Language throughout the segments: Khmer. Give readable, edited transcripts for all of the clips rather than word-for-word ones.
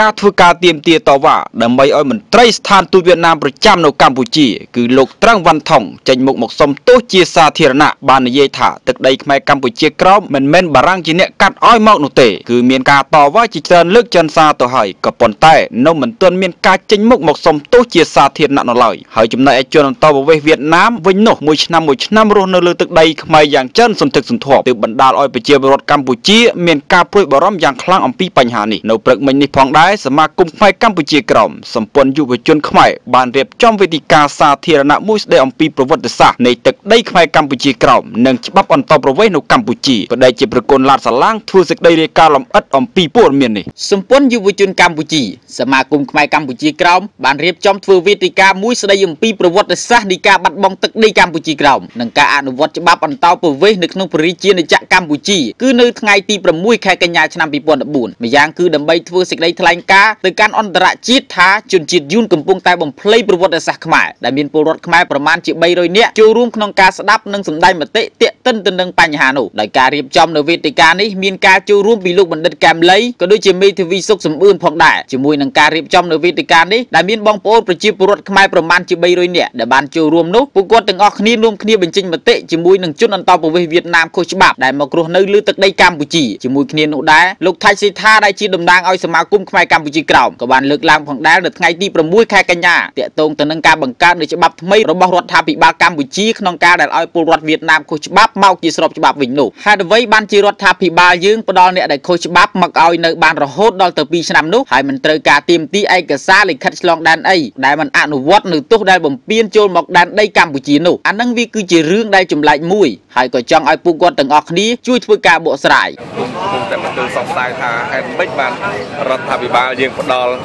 ការធ្វើការទាមទារតវ៉ាដើម្បីឲ្យមន្ត្រីស្ថានទូតវៀតណាមប្រចាំនៅកម្ពុជាគឺលោកត្រឹងវ៉ាន់ថុងចេញមុខមកសុំទោសជាសាធារណៈបាននិយាយថាទឹកដីខ្មែរកម្ពុជាក្រោមមិនមែនបារាំងជាអ្នកកាត់ឲ្យមកនោះទេគឺមានការតវ៉ាជាច្រើនលើកច្រើនសារទៅហើយក៏ប៉ុន្តែនៅមិនទាន់មានការចេញមុខមកសុំទោសជាសាធារណៈនៅឡើយហើយចំណែកឯជនអន្តោប្រវេសន៍វៀតណាមវិញនោះមួយឆ្នាំមួយឆ្នាំរស់នៅលើទឹកដីខ្មែរយ៉ាងច្រើនសន្ធឹកសន្ធាប់ទើបបណ្ដាលឲ្យប្រជាពលរដ្ឋកម្ពុជាមានការព្រួយបារម្ភយ៉ាងខ្លាំងអំពីបញ្ហានេះនៅព្រឹកមិញនេះផងដែរសមាគមខ្មែរកម្ពុជាក្រមសម្ព័ន្ធយុវជនខ្មែរបានរៀបចំវេទិកាសាធារណៈមួយស្ដីអំពីប្រវត្តិសាស្ត្រនៃទឹកដីខ្មែរកម្ពុជាក្រមនិងច្បាប់អន្តោប្រវេសន៍នៅកម្ពុជាបដិជាប្រគុណឡាតសាឡាងធ្វើសេចក្តីរាយការណ៍លម្អិតអំពីព័ត៌មាននេះសម្ព័ន្ធយុវជនកម្ពុជាសមាគមខ្មែរកម្ពុជាក្រមបានរៀបចំធ្វើវេទិកាមួយស្ដីអំពីប្រវត្តិសាស្ត្រនៃការបាត់បង់ទឹកដីកម្ពុជាក្រមនិងការអនុវត្តច្បាប់អន្តោប្រវេសន៍នៅក្នុងព្រះរាជាណាចក្រកម្ពុជាគឺនៅថ្ងៃទី6ខែកញ្ញាឆ្នាំ2014ម្យ៉ាងគឺដើម្បីធ្វើសេចក្តីថ្លែងការណ៍ទៅកាន់អន្តរជាតិថាជនជាតិយួនកំពុងតែបំភ្លៃប្រវត្តិសាស្ត្រខ្មែរដែលមានពលរដ្ឋខ្មែរប្រមាណជា300នាក់ចូលរួមក្នុងការស្ដាប់និងសម្ដែងមតិទាក់ទិនទៅនឹងបញ្ហានោះដោយការរៀបចំនៅវេទិកានេះមានការចូលរួមពីលោកបណ្ឌិតកែមលីក៏ដូចជាមេធាវីសុកសំអឿនផងដែរជាមួយនឹងការរៀបចំនៅវេទិកានេះដែលមានបងប្អូនប្រជាពលរដ្ឋខ្មែរប្រមាណជា300នាក់ដែលបានចូលរួមនោះពួកគាត់ទាំងអស់គ្នារួមគ្នាបញ្ចេញមតិជាមួយនឹងជនអន្តោប្រវេសន៍វៀតណាមខុសច្បាប់ដែលមករស់នៅលើទឹកដីកម្ពុជាជាមួយគ្នានោះដែរលោកថៃសេដ្ឋាដែលជាតំណាងឲ្យសមាគមខ្មែរកម្ពុជាក្រោមក៏បានលើកឡើងផងដែរនៅថ្ងៃទី6ខែកញ្ញាទាក់ទងទៅនឹងការបង្កើតនូវច្បាប់ថ្មីរបស់រដ្ឋាភិបាលកម្ពុជាក្នុងការដែលឲ្យពលរដ្ឋវៀតណាមខុសច្បាប់មកជាស្របច្បាប់វិញនោះហេតុអ្វីបានជារដ្ឋាភិបាលយើងផ្ដល់អ្នកដែលខុសច្បាប់មកឲ្យនៅបានរហូតដល់ទៅ2ឆ្នាំនោះហើយមិនត្រូវការទាមទារឯកសារលិខិតឆ្លងដែនអីដែលមិនអនុវត្តនៅទោសដែលបំពានចូលមកដែនដីកម្ពុជានោះអានឹងវាគឺជារឿងដែលចម្លែកមួយហើយក៏ចង់ឲ្យពួកគាត់ទាំងអស់គ្នាជួយធ្វើការបកស្រាយតែមន្ទិលសង្ស័យថាហេតុម៉េចបានរដ្ឋាភិបាលយើងផ្ដល់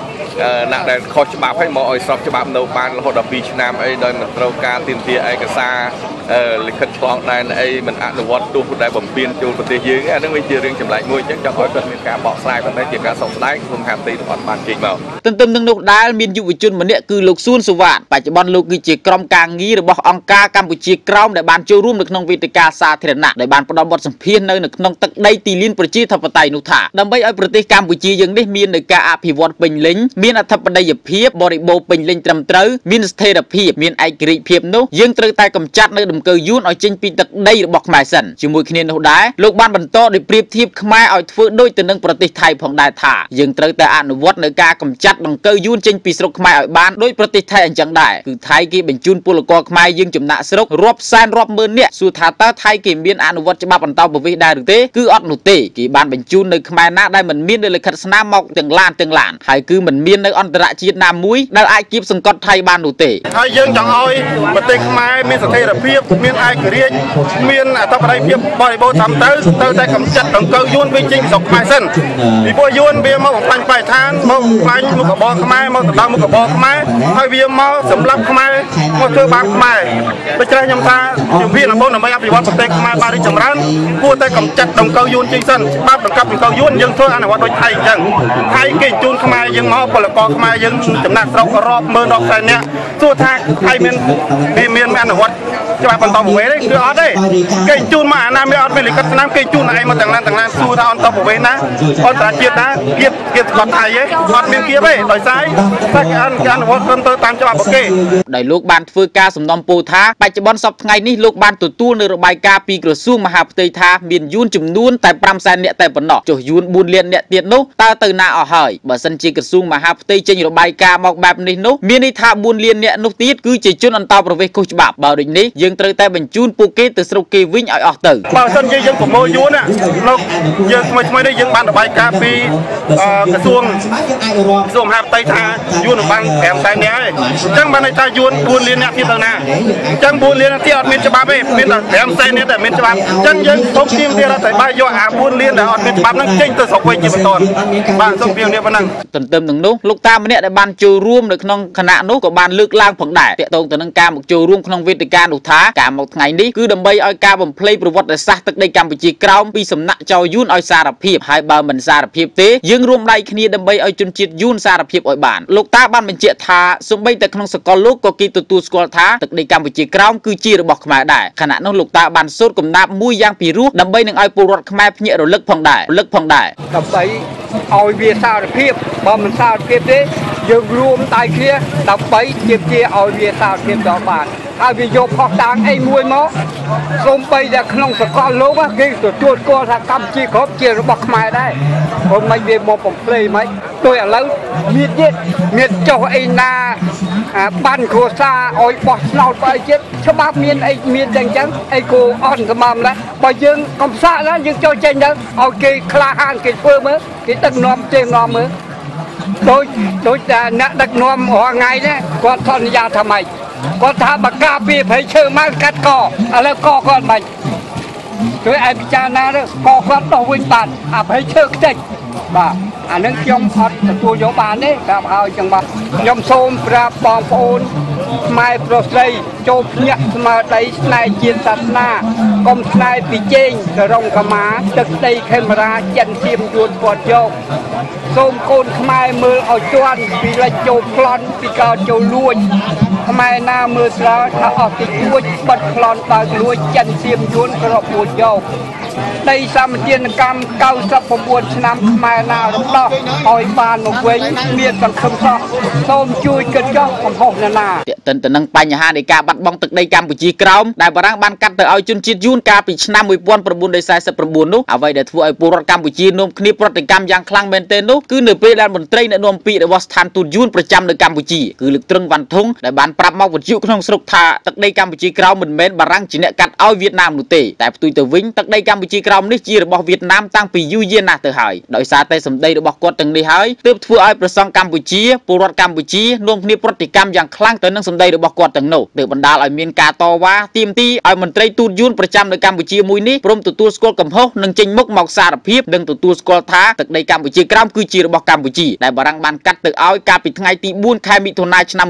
អ្នកដែលខុសច្បាប់ឲ្យមកឲ្យស្របច្បាប់នៅបានរហូតដល់2ឆ្នាំអីដោយមិនត្រូវការទាមទារឯកសារលិខិតឆ្លងដែនអីមិនអនុវត្តទោសដែលបំពានចូលប្រទេសយើងអានឹងវាជារឿងចម្លែកមួយអញ្ចឹងចង់ឲ្យគាត់មានការបកស្រាយប៉ុន្តែជាការសោកស្ដាយក្នុងហាទីទាំងអត់បានចេញមកទន្ទឹមនឹងនោះដែលមានយុវជនម្នាក់គឺលោកសួនសុវណ្ណបច្ចុប្បន្នលោកគឺជាក្រុមការងាររបស់អង្គការកម្ពុជាក្រោមដែលបានចូលរួមនៅក្នុងវេទិកាសាធារណៈដែលបានផ្ដល់បទសម្ភាសន៍នៅក្នុងទឹកដីទីលានប្រជាធិបតេយ្យនោះថាដើម្បីឲ្យប្រទេសកម្ពុជាយើងនេះមាននៅការអភិវឌ្ឍពេញលេញមានអធិបតីភាពបរិបូរណ៍ពេញលេញត្រឹមត្រូវមានស្ថិរភាពមានឯករាជ្យភាពនោះយើងត្រូវតែកម្ចាត់នៅដង្កូវយួនឲ្យចេញពីទឹកដីរបស់ខ្មែរសិនជាមួយគ្នានោះដែរលោកបានបន្តដោយប្រៀបធៀបខ្មែរឲ្យធ្វើដូចទៅនឹងប្រទេសថៃផងដែរថាយើងត្រូវតែអនុវត្តនៅការកម្ចាត់ដង្កូវយួនចេញពីស្រុកខ្មែរឲ្យបានដូចប្រទេសថៃអញ្ចឹងដែរគឺថៃគេបញ្ជូនពលករខ្មែរយើងចំណាក់ស្រុករាប់សែនរាប់ម៉ឺននាក់សួរថាតើថៃគេមានអនុវត្តច្បាប់អន្តោប្រវេសន៍ដែរឬទេគឺអត់នោះទេគេបានបញ្ជូននៅខ្មែរណាដែលមិនមាននៅលិខិតស្នាមមកទាំងឡានទាំងឡានហើយគឺមិនមាននៅអន្តរជាតិណាមួយដែលអាចគៀបសង្កត់ថៃបាននោះទេហើយយើងចង់ឲ្យប្រទេសខ្មែរមានស្ថិរភាពមានឯករាជ្យមានអធិបតេយ្យភាពបរិបូរណ៍តាមទៅតែកម្ចាត់ដង្កូវយួនវិញចេញពីស្រុកខ្មែរសិនពីព្រោះយួនវាមកបំផ្លាញបរិស្ថានមកបំផ្លាញមុខរបរខ្មែរមកដណ្ដើមមុខរបរខ្មែរហើយវាមកសម្លាប់ខ្មែរមកធ្វើបាបខ្មែរដូច្នេះខ្ញុំថាជំហានដំបូងដើម្បីអភិវឌ្ឍប្រទេសខ្មែរបានរីកចម្រើនគួរតែកម្ចាត់ដង្កូវយួនចេញសិនច្បាប់ដង្កូវយួនយើងធ្វើអនុវត្តដូចថៃអញ្ចឹងថៃគេជូនខ្មែរយើងមកពលករខ្មែរយើងចំណាក់ស្រុករាប់ម៉ឺនរាប់សែននាក់សួរថាថៃមានវាមានអនុវត្តច្បាប់បន្តប្រវេសន៍ទេគឺអត់ទេគេជូនមកអាណាមានអត់មានលិខិតស្នាមគេជូនឯងមកទាំងឡានទាំងឡានសួរថាអន្តប្រវេសន៍ណាអន្តរជាតិណាគៀបគៀបស្កត់ថៃទេអត់មានគៀបទេដោយសារតែគេអនុវត្តត្រឹមត្រូវតាមច្បាប់របស់គេដោយលោកបានធ្វើការសំណុំពោលថាបច្ចុប្បន្នសប្តាហ៍ថ្ងៃនេះលោកបានទទួលនៅរបាយការណ៍ពីក្រសួងមហាផ្ទៃថាមានយួនចំនួនតែ5សែននាក់តែប៉ុណ្ណោះចុះយួន4លាននាក់ទៀតនោះតើទៅណាអស់ហើយបើសិនជាក្រសួងមហាផ្ទៃចេញរបាយការណ៍មកបែបនេះនោះមានន័យថា4លាននាក់នោះទៀតគឺជាជនអន្តោប្រវេសន៍ខុសច្បាប់បើដូចនេះយើងត្រូវតែបញ្ជូនពួកគេទៅស្រុកគេវិញឲ្យអស់ទៅបើសិនជាយើងប្រមូលយួនណាលោកយើងថ្មីៗនេះយើងបានរបាយការណ៍ពីក្រសួងមហាផ្ទៃថាយួនបាន5សែននាក់ហើយអញ្ចឹងបានន័យថាយួន4លាននាក់ទៀតទៅណាអញ្ចឹង4លាននាក់ទៀតអត់មានច្បាប់ទេមានតែ5សែននាក់តែមានច្បាប់អញ្ចឹងយើងសូមទាមទាររដ្ឋាភិបាលយកអា4លានដែលអត់មានច្បាប់ហ្នឹងចេញទៅស្រុកវិញជាបន្តបាទសូមពីនេះប៉ុណ្ណឹងទន្ទឹមនឹងនោះលោកតាម្នាក់ដែលបានចូលរួមនៅក្នុងគណៈនោះក៏បានលើកឡើងផងដែរទាក់ទងទៅនឹងការមកចូលរួមក្នុងវេទិកានោះថាការមកថ្ងៃនេះគឺដើម្បីឲ្យការបំភ្លៃប្រវត្តិសាស្ត្រទឹកដីកម្ពុជាក្រោមពីសំណាក់ចៅយួនឲ្យសារភាពហើយបើមិនសារភាពទេយើងរួមដៃគ្នាដើម្បីឲ្យជនជាតិយួនសារភាពឲ្យបានលោកតាបានបញ្ជាក់ថាសូម្បីតែក្នុងសកលលោកក៏គេទទួលស្គាល់ថាទឹកដីកម្ពុជាក្រោមគឺជារបស់ខ្មែរដែរខណៈនោះលោកតាបានសូត្រគំនាបមួយយ៉ាងពិរោះដើម្បីនឹងឲ្យពលរដ្ឋខ្មែរភ្ញាក់រលឹកផងដែរដើម្បី ឲ្យវាសារភាពបើមិនសារភាពទេយើងរួមដៃគ្នាដើម្បីទាមទារឲ្យវាសារភាពដល់បានហើយវាយកផុសតាងអីមួយមកសូម្បីតែក្នុងសកលលោកគេទទួលស្គាល់ថាកម្ពុជាគ្រប់ជារបស់ខ្មែរដែរព្រោះមិនវាមកបំភ្លៃមិនដោយឥឡូវមានទៀតមានចុះអីណាបានគ្រួសារឲ្យបោះឆ្នោតបើអីទៀតច្បាប់មានអីមានចឹងចឹងអីគោអន់សម្រាប់ណាបើយើងកំសាកណាយើងចូលចេញទៅឲ្យគេក្លាហានគេធ្វើមើលគេដឹកនាំទេនាំមើលដូចតែអ្នកដឹកនាំរាល់ថ្ងៃនេះគាត់សន្យាថាម៉េចគាត់ថាបើការពារព្រៃឈើមកកាត់កឥឡូវកគាត់មិនជួយឲ្យពិចារណាទៅកគាត់ដោះវិញបានអាព្រៃឈើខ្ទេចបាទអានឹងខ្ញុំអត់ទទួលយកបានទេប្រាប់ឲ្យចឹងបាទខ្ញុំសូមប្រាប់បងប្អូនខ្មែរប្រុសស្រីចូលភ្ញាក់ស្មារតីស្នេហ៍ជាតិសាសនាកុំស្នេហ៍ពីជេងសរងកម្មាទឹកដីខេមរាចិនសៀមយួនគាត់យកសូមកូនខ្មែរមើលឲ្យទាន់ពីលិចចូលប្លន់ពីកើតចូលលួចខ្មែរណាមើលស្រាលថាអស់តិចួចបិទប្លន់បើកលួចចិនសៀមយួនក្របួចយកដីសម្បទានកម្ម99ឆ្នាំខ្មែរណារំដោះឲ្យបានមកវិញមានសង្ឃឹមសោះសូមជួយគិតចោះកំហុសណានាទាក់ទិនទៅនឹងបញ្ហានៃការបាត់បង់ទឹកដីកម្ពុជាក្រោមដែលបារាំងបានកាត់ទៅឲ្យជនជាតិយួនកាលពីឆ្នាំ1949នោះអ្វីដែលធ្វើឲ្យពលរដ្ឋកម្ពុជានាំគ្នាប្រតិកម្មយ៉ាងខ្លាំងមែនទែននោះគឺនៅពេលដែលមន្ត្រីអ្នកនាំពាក្យរបស់ស្ថានទូតយួនប្រចាំនៅកម្ពុជាគឺលោកត្រឹងវ៉ាន់ធុងដែលបានប្រាប់មកវិទ្យុក្នុងស្រុកថាទឹកដីកម្ពុជាក្រោមមិនមែនបារាំងជាអ្នកកាត់ឲ្យវៀតណាមនោះទេតែផ្ទុយទៅវិញទឹកដីកម្ពុជាក្រោមនេះជារបស់វៀតណាមតាំងពីយូរយារណាស់ទៅហើយដោយសារតែសម្ដីរបស់គាត់ទាំងនេះហើយទើបធ្វើឲ្យប្រសង់កម្ពុជាពលរដ្ឋកម្ពុជានាំគ្នាប្រតិកម្មយ៉ាងខ្លាំងទៅនឹងសម្ដីរបស់គាត់ទាំងនោះទើបបណ្ដាលឲ្យមានការតវ៉ាទាមទារឲ្យមន្ត្រីទូតយួនប្រចាំនៅកម្ពុជាមួយនេះព្រមទទួលស្គាល់កំហុសនិងចេញមុខមកសារភាពនិងទទួលស្គាល់ថាទឹកដីកម្ពុជាក្រោមគឺជារបស់កម្ពុជាដែលបារាំងបានកាត់ទៅឲ្យកាលពីថ្ងៃទី4ខែមិថុនាឆ្នាំ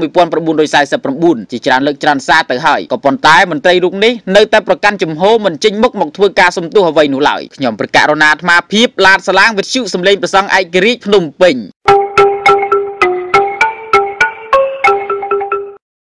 1949ជាច្រើនលើកច្រើនសារទៅហើយក៏ប៉ុន្តែមន្ត្រីរូបនេះនៅតែប្រកាន់ជំហរមិនចេញមុខមកធ្វើការសំទោសអ្វីនោះឡើយខ្ញុំប្រកាសរណាអាត្មាភាពឡាតសាឡាងវិទ្យុសំឡេងប្រសង់ឯករាជ្យភ្នំពេញ។